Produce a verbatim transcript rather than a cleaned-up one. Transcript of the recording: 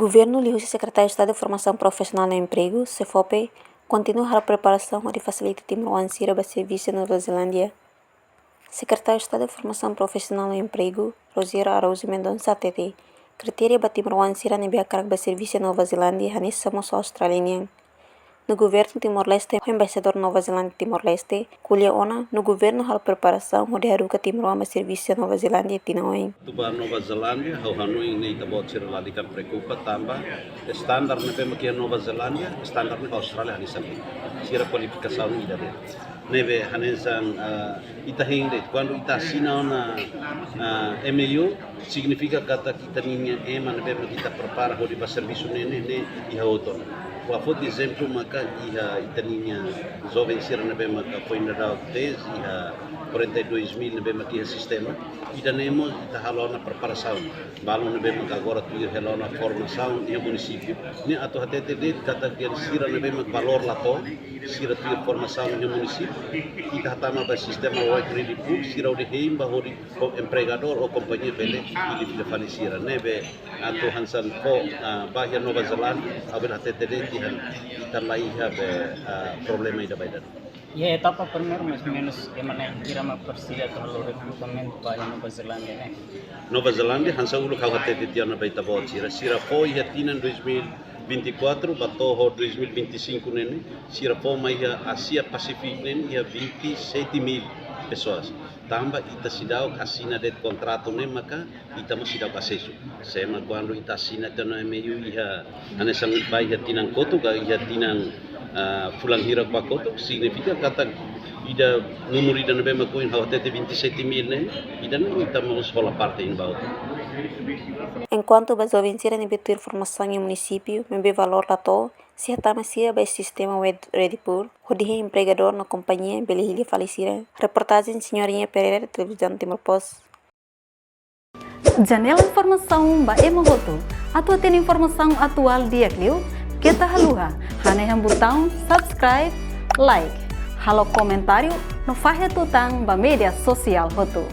Governu liuhusi Sekretáriu Estadu Formasaun Profisionál no Empregu, SEFOPE, kontinua halo preparasaun hodi fasilita timoroan sira ba servisu iha Nova Zelándia. Sekretáriu Estadu Formasaun Profisionál no Empregu, Rogério Araújo Mendonça hatete, kritéria ba timoroan sira ne'ebé hakarak ba servisu iha Nova Zelándia hanesan mós Austrália nian. No governu Timor-Leste, ho embaixadór Nova Zelándia iha Timor-Leste, ko'alia ona, no governu halo preparasaun hodi haruka timoroan ba servisu iha Nova Zelándia tinan oin. Atu ba Nova Zelándia, ha'u hanoin ne'e ita-boot sira lalika preokupa tanba standar ne'ebé mak iha Nova Zelándia, standar ne'e Austrália hanesan de'it. Sira kualifikasaun ida de'it. Ne'ebé hanesan, ah, ita hein de'it, kuandu ita asina ona, ah, M O U, signifika katak ita-nia ema ne'ebé mak ita prepara hodi ba servisu ne'e, ne'e, ne'e iha hotu ona. Ha'u foti ezemplu maka iha ita-nia joven sira ne'ebé maka foin daudaun tesi iha quarenta e dois mil ne'ebé maka iha sistema. Ida-ne'e mós ita halo ona preparasaun. Balun ne'ebé maka agora tuir hela ona formasaun iha munisípiu. Ne'e atu hatete de'it katak sira ne'ebé maka valór la to'o, sira tuir formasaun iha munisípiu. Ita hatama ba sistema Work Ready Pool, sira hodi hein ba hodi ho empregadór ou kompañia bele hili fila fali sira. Ne'ebé atu hanesan fó, ah, ba iha Nova Zelándia, ha'u bele hatete de'it iha ita la iha be, ah, problema ida ba ida. Iha etapa primeiru, mais ou menus, ema ne'e hira mak presiza atu halo rekrutamentu ba iha Nova Zelándia ne'e? Nova Zelándia, hanesan uluk ha'u hatete tiha ona ba ita-boot sira. Sira fó iha tinan dois mil vinte e quatro, ba to'o dois mil vinte e cinco ne'e, sira fó mai iha Asia Pasifik ne'e, iha vinte e sete mil pessoas. Tanba ita seidauk asina de'it kontratu ne'e maka ita mós seidauk asesu. Se ema kuandu ita asina tiha ona M O U iha hanesan ba iha tinan kotuk ka iha tinan, ah, fulan hira ba kotuk, signifika katak ida númeru ida ne'ebé mak ohin ha'u hatete vinte e sete mil ne'e, ida-ne'e ita mós hola parte iha ba hotu. Enkuantu ba joven sira ne'ebé tuir formasaun iha munisípiu, maibé valór la to'o, sei hatama sira ba sistema Work Ready Pool, hodi hein empregadór no kompañia bele hili fali sira. Reportajen Senhorinha Pereira, Televizaun Timor Post. Janela informasaun ba ema hotu. Atu hatene informasaun atuál di'ak liu, keta haluha hanehan butaun subscribe, like, halo komentáriu no fahe tutan ba média sosiál hotu.